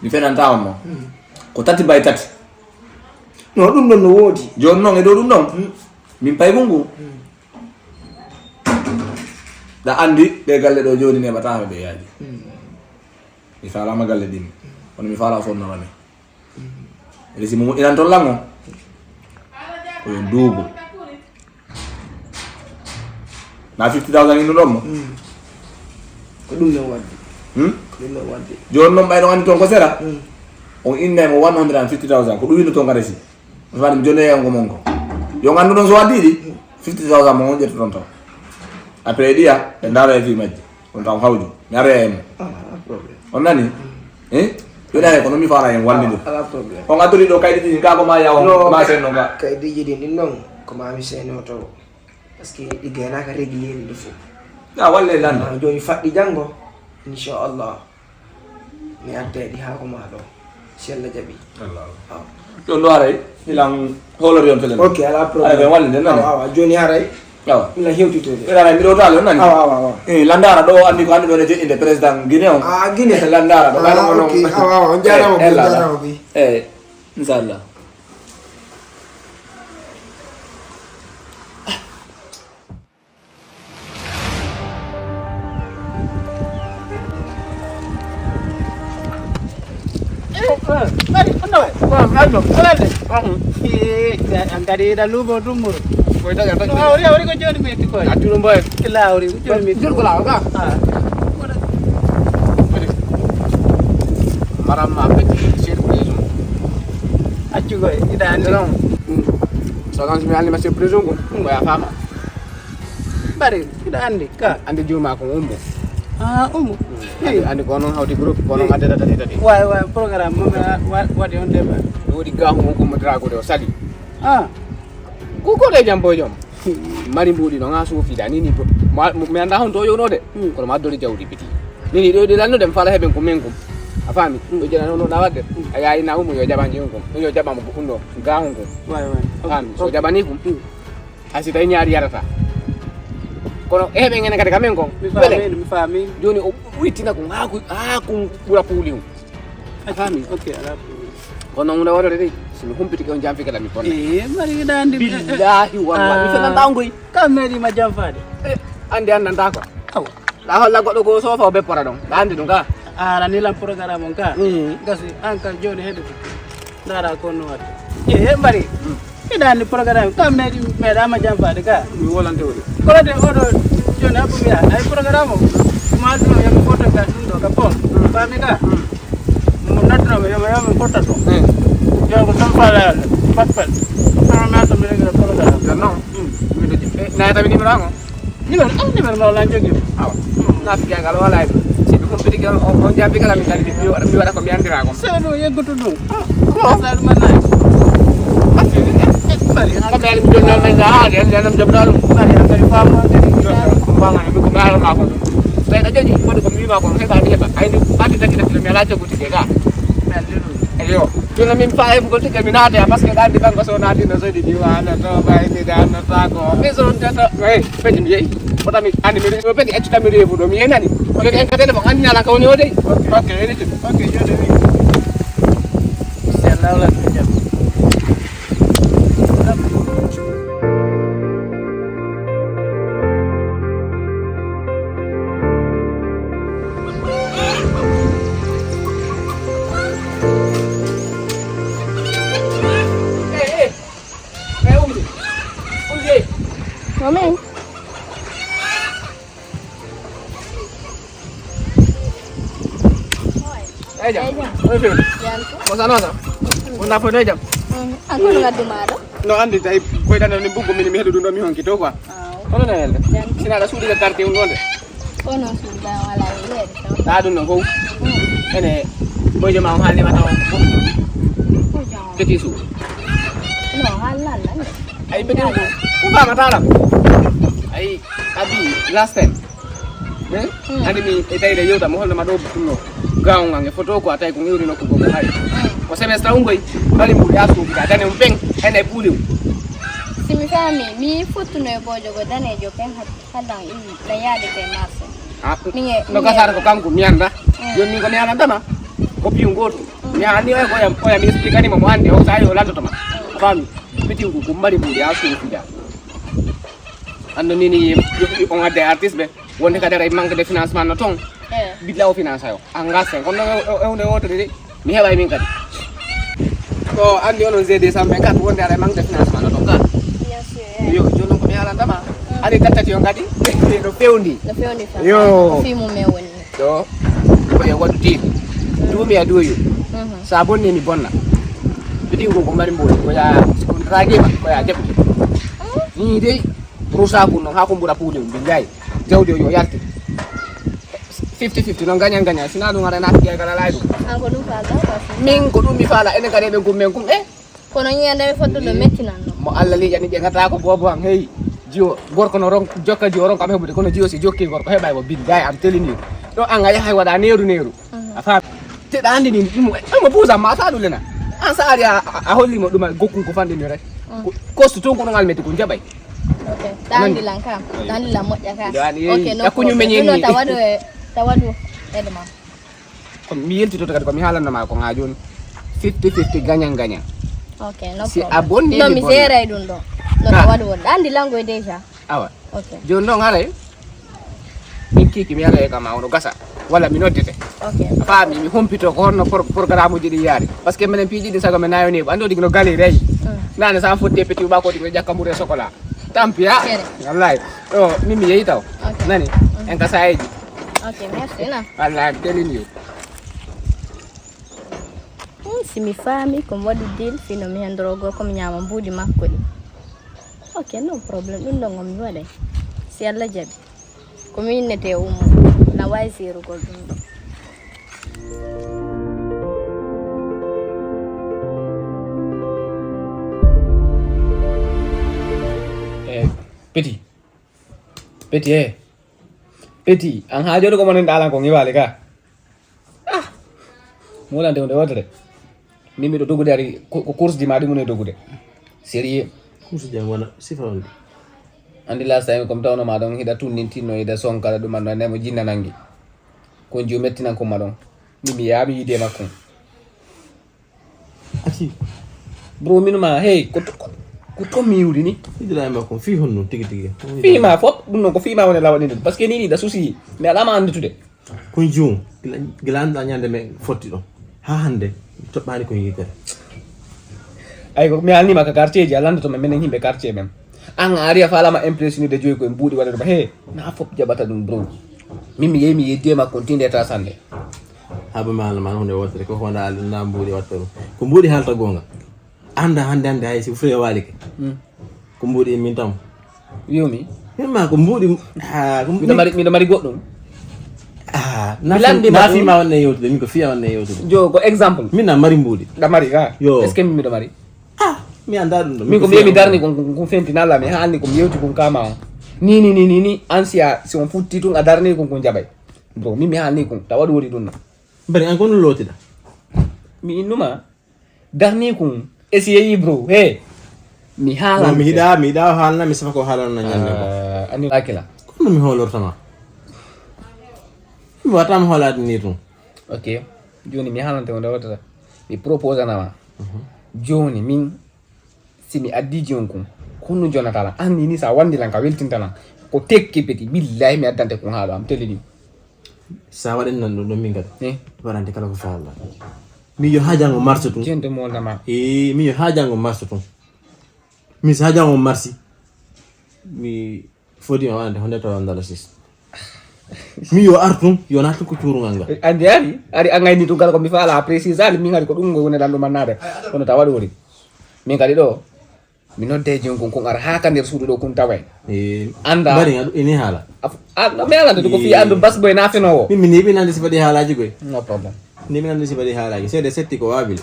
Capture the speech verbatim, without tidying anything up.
Mi fenanta on non. Ko tati bay tati. No, ɗum ɗon no woodi. Jooni noon e dow ɗum ɗon, min paygu ngu. Ɗa anndi ɓe galle ɗo jooni neɓataama ɓe yaaji. Mi faalaama galle ɗin. Kono mi faalaa fof no wani. Resi mo moƴƴinan toon lango. Ko yo duubu. Na fifty thousand innuɗon mo? Ko ɗum non waddi. Hmm? Ko ɗum non waddi. Jooni noon ɓayno anndi toon ko sera? On innay mo one hundred and fifty thousand. Ko ɗum winno toon ka resi. Usmane, mi jonnee on ko mon ko. Yo nganndu ɗon so waddii ɗi, fifty thousand mo on ƴettoton taw. Après ɗiya, ɓe ndaara e fii majji. On taw hawju. Mi aroya e mo. Ah, alaa problème. On nani? Eh? Yo ɗaye kono mi faala en wallidu. Alaa problème. On addori ɗo kaydi ɗin ka ko ma yawo ma sen non ka. Kaydiiji ɗin ɗin non ko ma mi seno to. Parce que ɗi gaynaaka régulier ɗi fof. Ya walle landa. Ah, jooni faɗɗi janngo. Inchallah. Mi adda ɗi haa ko maa ɗo, si Allah jaɓi. Allah. Awa. Ɗon ɗo haray, ilan hoolori on felen. Ok, alaa problème. Aray, ɓe wallide, nani? Awa, awa, jooni haray. Awa. Ina hewtitoyde. Ɓe haray, miɗo taali on, nani? Awa, awa, awa. Eh, Landara ɗo, anndi ko anndi ɗo ne joƴƴinde président Guinée on. Ah, Guinée. Landara ɗo, ah, ok, awa, awa, on jaaraama, eh, on jaaraama. Eh, inchallah. An kadi ida luumo dummuru. Ko hawri hawri ko jooni mi itti koy. A turu mboy. Kila hawri ko jooni mi itti koy. Jurgol awa ka. Ah. Maram ma petit surprise. Accu koy ida andi. Sogan mi alima surprise ko. Ko ya fama. Bari, mbiɗa anndi ka. Anndi juuma ko ummo. Ah, ummo. Anndi, anndi ko noon hawti groupe, ko noon addata tati tati. Waay, waay, programme mo mi wa-, waɗi on dema. Mi woodi gaahu mo ko mo drago de o sali. Ah. Ko ko de jam boy jom. Mari mbuɗi no nga suufi da ni ni. Mi annda hon to yowno de. Kono ma doli jawdi biti. Ni ni ɗo de lanno dem fala heben ko men ko. A faami? Ɗo jela noon na wadde. A yayi na ummo yo jaɓan jeyum ko. Yo jaɓan mo ko ɗum ɗo. Gaahu ko. Waay, waay. A faami? So jaɓani ko. Hay si tawi ñaari yarata. Kono eɓe ngene kadi kamen kon. Mi faami, mi faami. Jooni o wittina ko haa ko, haa ko ɓura puuli on. A faami? Ok, alaa problème. Kono hunde waɗore de, si mi humpitike on jamfike la mi fonna. Eh, mari ɗa andi. Billahi wallahi, mi fenanta on koy. Kam meeɗi ma jamfaade. Eh, andi annanta ko. Aw. La holla goɗɗo ko sofa o beppora ɗon. La andi ɗum ka. A arani lan programme on ka. Gasi, an ka jooni heɗo. Ndaara ko no waɗde. E, e mbari. Miɗa anndi programme kam meeɗi meeɗaama jamfaade ka. Mi wolante woni. Kono de oɗo jooni abbo mi ay programme o. Ma ɗum yo mi foto ka ɗum ɗo ka pon. Faami ka. Mo nattuno mi yo mi foto to. Yo ko tan faala pat pat. Sama mi ato mi rengre programme. Non. Mi do. Na tabi ni mi rango. Numéro, ah, numéro ma wala jogi. Awa. Na fi gagal wala. Si ko pidi gal on on jabi kala mi kadi mi wada mi wada ko mi andira ko. Seno yeggutu ɗum. Ah, ko sa ɗum na. Ati ni. Bari ha ko mi ali mi jonna na ga ha de na nam jabdal. Bari ha kadi famo de. Ko ma ko mi ala ma ko. Sai da jadi ko ko mi ma ko he ba de ba. Ai ni ba de taki taki mi ala jogu tike ga. Ayo. Jooni min faa heɓugol tike mi naata, parce que ɗaandi kanko so naati no sodi diwa no to bayni dan no tako. Mi so on tata. Hey, pedi mi yeyi. Wota mi andi mi o pedi accu tan mi reefu ɗo mi yenani. Ko en ka tele mo andi nala ka woni o dey. Ok, ok, ok, jooni mi. Inshallah wala mi jam. Mami. Eyi jam. Eyi jam. Oye fewde. Jam ko? Ko sanoo tan? Wonaa fof no e jam? Mm. An kono ngaddu maa ɗo? No anndi tawi koyɗan ni buggo min mi heɗu ɗum ɗo mi honki to quoi. Aw. Kono no helde? Jam. Sina aɗa suuɗi ka quartier un ɗon de? Kono suuɗa wala e yeede. Ɗa ɗum ɗon fof? Mm. Ene boyjo ma on haalnima taw. Boyjo ma on. Petit sou. No, haalna Allah ne. Ay petit sou. Ko famata lam. Ay abi last time. Andi mi e tawde yewta mo holno ma ɗo ɗumno gaawngal nge foto ko a tawi ko ŋewri nokku goo ko hari ko semestre ungoy bali mbuɗa suufiɗa dane um ɓen ene ɓuuli um. Si mi faami mi fottuno e boojo ko daneejo pen hadan imi na yaade ke marché. No gasata ko kanko mi annda. Joni min ko mi annantama. Ko piyu gooto. Mi anndi oya ko oya, oya mi explique ani mo, mo anndi o sa'i o landoto ma. A faami? Petit ko, ko mbaɗi mbuuɗi haa suufiya. Anndo ni ni, on adde artiste ɓe. Wonde kadi aray manque de financement no toon. Eh. Billa o finance yo. Engagé. Kono o, o, o, o, o, de. Mi heɓay min kadi. Ko anndi onon G deux cent vingt-quatre wonde aray manque de financement no toon ka. Bien sûr, eh. Yo, jooni noon ko mi haalanta ma. Mm. Ani tattati on kadi. No fewndi. No fewndi fa. Yo. Ko fii mum men woni. Ɗo, ko e waɗu deal. Duumi a duoyo. Mhm. Sa bonni mi bonna. Bidi ko ko mari mboy. Ko ya, si kon rage ma, ko ya jaɓi. Ni dey, rusa kun non, ha ko mbura puude, mbi ngay. Jawdi o yo yalti. Fifty fifty non, gagnant gagnant. Sina ɗum ara na fiya kala lay ɗum. An ko ɗum faala, ko fii. Min ko ɗum mi faala, enen kadi ɓe gummen kum, eh? Kono ñande mi fottuɗo mettinan ɗum. Mo Allah liƴani ƴeŋata ko boobo am, hey. Jiwo, gorko no ron-, jokka jiwo ron kam heɓude, kono jiwo si jokki gorko heɓay mo bidday am telini. Ɗo an a yahay waɗa neeru neeru. Mhm. A faami? Te ɗa andi ni, ɗum, ɗum mo buusa ma sa ɗum lena. An sa ari a, a, a holli mo ɗum a gokkun ko fande ni rek. Mm. Ko, kostu tun ko ɗum almeti kun jaɓay. Ok. Ɗa andi lan ka. Ayo. Ɗa andi lan moƴƴa ka. Ɗo ani, ok, no problem. Ɗum no tawa ɗo e, tawa ɗo e ɗum ma. Ko mi yeltitoto kadi ko mi haalanno ma ko haa jooni. Fifty fifty gagnant gagnant. Ok, no problem. Si a bonni, non, mi bonni. Seeray ɗum ɗo. No ka waɗi won. Andi lango e déjà. Awa. Ok. Jooni noon haray. Min kiki mi ara e kama ono gasa. Walla mi noddete. Ok. A faami mi humpito ko honno pro-, programme uji ɗi yaari. Parce que minen piiji ɗi sago mi nayoni. Andi o ɗi no galeri ay. Mm. Nane sa fotti e petit ba ko ɗi no ƴakka mburu e sokola. Tampi ha. Kere. Wallahi. Ɗo min mi yehi taw. Ok. Nani? Mm. En ka sayeji. Ok, merci na. Wallahi, I'm telling you. Hmm, si mi faami ko mi waɗi deal fino mi hendoro gorko mi ñaama mbuuɗi makko ɗi. Ok, no problem. Ɗum ɗon on mi waɗay. Si Allah jaɓi. Ko mi innete Umu. Na waawi seerugol ɗum ɗo. Eh, petit. Petit, eh. Petit, an haa jooni ko monen ɗalan ko ngiwaali ka. Ah! Molante hunde wotere. Min miɗo dogude ari ko, ko course ji ma ɗi mune dogude. Sérieux. Course ji am wona sifa on. Andi last time ko mi tawno ma ɗon hiɗa tunnintinno hiɗa sonkara ɗum anno nemo jinna nangi. Kon jiw mettinan ko ma ɗon. Min mi yaami yiide makko. Ati. Bro, minu ma, hey, ko to, ko, ko to mi yiwri ni? Idira e makko, fii honno tigi tigi? Fii ma fop, ɗum non ko fii ma woni lawaɗi ɗum. Parce que ni ɗi da souci, mi alama anditude. Kun jum, gila, gila anda ñande me fotti ɗo. Ha hande, toɓɓani ko yitere. Ay, ko mi alnima ka quartier ji, a landoto men, menen yimɓe quartier men. An a ari a falama impressionné de joyi ko en buuɗi waɗa ɗum. He, na fop jaɓata ɗum, bro. Min mi yehi mi yeddi e makko tinde ta sande. Haba ma ma hunde wotere ko honda na mbuuɗi watta ɗum. Ko mbuuɗi halta gonga. Anda hande hande hay si fure walike. Hmm. Ko mbuuɗi min tam. Wiyomi. Min ma ko mbuuɗi, ha, ko mbuuɗi. Miɗo mari, miɗo mari goɗɗum. Ah, na mi landi fi-, na ma fi ɗum. Ma wanne yewtude, min ko fiya wanne yewtude. Jo, ko exemple. Min na mari mbuuɗi. Ɗa mari ka? Yo. Est-ce que min miɗo mari? Ah, mi anda ɗum ɗo. Min ko mi wiya mi darni kon, kon, kon fenti nalla, mi haalni ko mi yewti kon kama on. Ni, ni, ni, ni, ni, an si a, si on futti tun a darni kon, kon jaɓay. Bro, min mi haalni kon, tawa ɗum woni ɗum no. Bari an kono lootiɗa. Mi innuma, darni kon, e si yeyi bro, he. Mi haalante. No, mi hiɗa, mi hiɗa haalna, mi safa ko haalana ñande ko. Ah, ani lakila. Kono mi hoolortama. Mi wata mi hoolaade ni tun. Ok. Joni mi haalante ko ndewtata. Mi propose anama. Mhm. Joni min si mi addi jiyon kun, kunu jonata lan. An ni, ni sa wandi lan ka weltinta lan. Ko tekke peti, billahi mi addante kun haalo am telini. Sa waɗen nan ɗum ɗon min kadi. Eh. Waɗante kala ko faalɗa. Mi yo ha jango marso tun. Jente mo ndama. Eh, mi yo ha jango marso tun. Mi sa jango marsi. Mi fodi ma waɗante honde tawa ndala sis. Mi yo artum, yo natum ko cuurungal ngal. Andi ari, ari a ngayni ɗum kala ko mi faala, a précisé ani min ari ko ɗum woni ɗan ɗum annade. Kono tawa ɗum woni. Min kadi ɗo, mi nodde joni kon, kon ara haa ka nder suudu ɗo kun taway. Eh, anda. Bari aɗu ini haala. Af-, a, mi alande ko fi andu bas boy na fenowo. Min, min, min andi si waɗi haalaji koy. No problem. Ni min andi si waɗi haalaji. Seede setti ko wabil.